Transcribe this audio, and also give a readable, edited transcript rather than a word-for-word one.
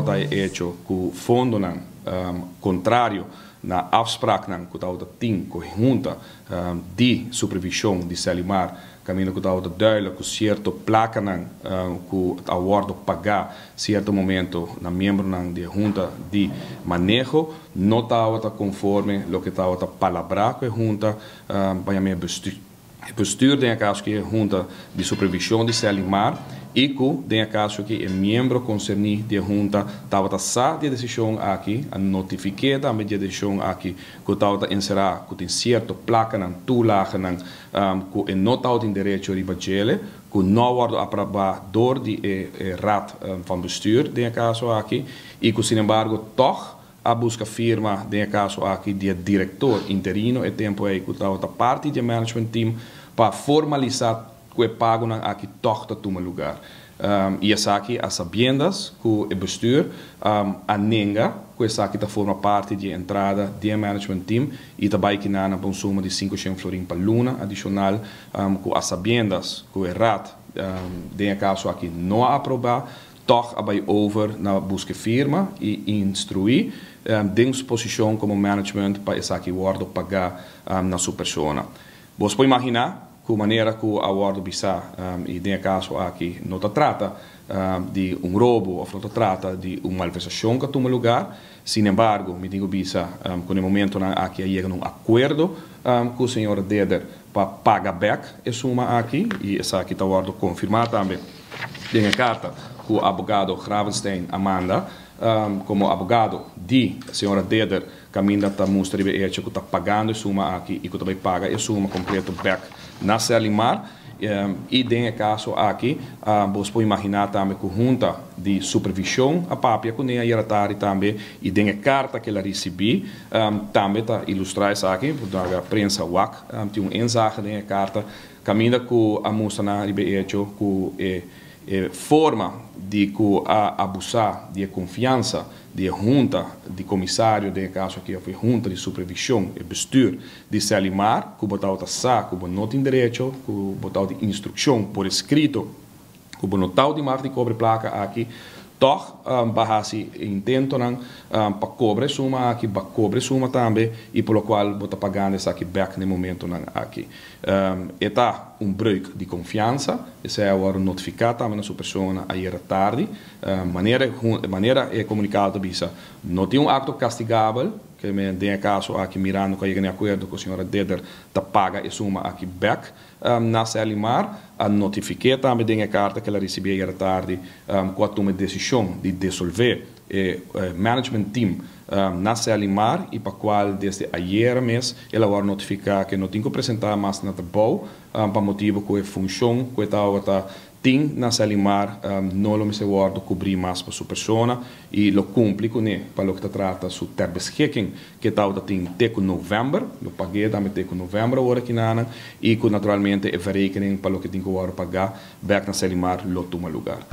tabata e hecho ku fondonan kontrario na afspraaknan ku tabata tin ku hunta di supervishon di Selimar, kaminda ku tabata duidelijk ku sierto plakanan ku a wòrdu pagá sierto momento na miembronan di e hunta di maneho no tabata konforme loke tabata palabrá ku e hunta, pa yam'é e bestuur den e kaso aki e hunta di supervishon di Selimar, i ku den e kaso aki e miembro konserní di e hunta tabata sa di e desishon aki, a notifik'é tambe di e desishon aki ku tabata enserá ku tin sierto plakanan, toelagenan, ku e no tabatin derecho riba djele, ku no a wòrdu aprobá dor di e Raad van Bestuur den e kaso aki i ku sinembargo tòg a buska firma den e kaso aki di e direktor interino e tempu ei ku tabata parti di e management team pa formalisá ku e pagonan aki tòg ta tuma lugar. I esaki a sabiendas ku e bestuur a nenga ku esaki ta forma parti di e entrada di e management team i ta bai kinanan pa un suma di 500 florin pa luna adishonal ku a sabiendas ku e Raad den e kaso aki no a aprobá, tòg a bai over na buska firma i instruí den su posishon komo management pa esaki wòrdu pagá na su persona. Bo por imaginá ku manera ku a wòrdu bisá i den e kaso aki no ta trata di un robo òf no ta trata di un malversashon ku a tuma lugá. Sin embargo, mi tin ku bisa ku na e momentonan aki a yega na un akuerdo ku señora Deder pa paga bèk e suma aki i esaki ta wòrdu konfirmá tambe den e karta ku abogado Gravenstein a manda komo abogado di señora Deder, kaminda ta mustra riba e echo ku ta pagando e suma aki i ku ta bai paga e suma kompleto bèk na Serlimar. I den e kaso aki bo por imaginá tambe ku hunta di supervishon a papia kuné ayera tardi tambe i den e karta ku el a risibí tambe ta ilustrá esaki. Por laga prensa wak tin un inzage den e karta kaminda ku a mustra nan riba e echo ku e forma di ku a abusá di e konfiansa di e hunta di komisario, den e kaso aki òf e hunta di supervishon, e bestuur di Serlimar, ku bo tabata sa ku bo no tin derecho, ku bo tabatin instrukshon por eskrito ku bo no tabatin mag di kobra e plaka aki, tòg bo a hasi intentonan pa kobra e suma aki, bo a kobra e suma tambe i por lo kual bo ta pagando esaki bèk na e momentonan aki. E ta un breuk di konfiansa, esei a wòrdu notifiká tambe na su persona ayera tardi. Manera manera e komunikado ta bisa, no tin un akto kastigabel, ke men den e kaso aki mirando ku a yega na e akuerdo ku señora Deder ta paga e suma aki bèk na Serlimar. A notifik'é tambe den e karta ku el a risibí ayera tardi ku a tuma e desishon di desolvé e management team na Serlimar i pa kual desde ayera mes el a wòrdu notifiká ku e no tin ku presentá mas na trabou pa motibu ku e funshon ku e tabata tin na Serlimar no lo mester wòrdu kubrí mas pa su persona i lo kumpli kuné pa loke ta trata su ter beschikking ku e tabata tin te ku novèmber, lo pag'é tambe te ku novèmber awor aki nanan i ku naturalmente e verrekening pa loke tin ku wòrdu pagá bèk na Serlimar lo tuma lugar.